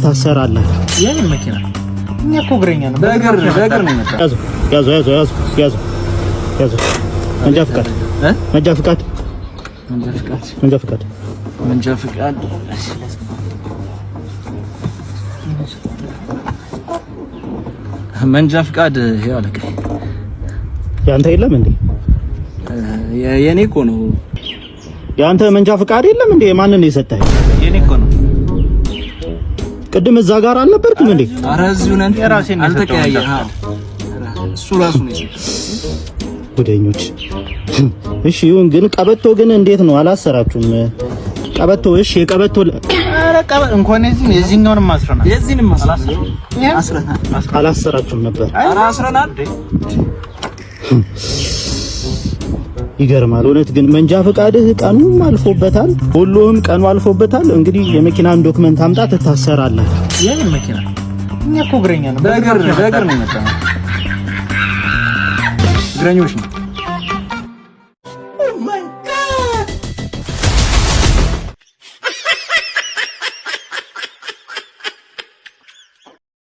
ታሰራላችሁ። የምን መኪና? እኛ እኮ እግረኛ ነው። በእግር በእግር ነው የመጣው። ያዙ ያዙ ያዙ ያዙ ያዙ ያዙ። መንጃ ፍቃድ፣ መንጃ ፍቃድ፣ መንጃ ፍቃድ፣ መንጃ ፍቃድ፣ መንጃ ፍቃድ፣ መንጃ ፍቃድ። ይኸው አለቃ። ያንተ የለም እንዴ? የኔ እኮ ነው። ያንተ መንጃ ፍቃድ የለም እንዴ? ማንን ነው የሰጠህ? የኔ እኮ ነው። ቅድም እዛ ጋር አልነበርክም እንዴ? ኧረ እዚሁ ነን። የራሴን ነው የሰጠው። አልተቀያየም። እሱ ራሱ ነው የሰጠው። ጉደኞች። እሺ ይሁን፣ ግን ቀበቶ ግን እንዴት ነው አላሰራችሁም? ቀበቶ እሺ፣ የቀበቶ ኧረ እንኳን የዚህን የዚህኛውንም አስረናል። የዚህንም አስረናል። አላሰራችሁም ነበር። ኧረ አስረናል። ይገርማል። እውነት ግን መንጃ ፈቃድህ ቀኑም አልፎበታል፣ ሁሉም ቀኑ አልፎበታል። እንግዲህ የመኪናን document አምጣ፣ ትታሰራላችሁ። የምን መኪና? እኛ እኮ እግረኛ ነው። በእግር በእግር ነው የመጣው። እግረኞች ነው።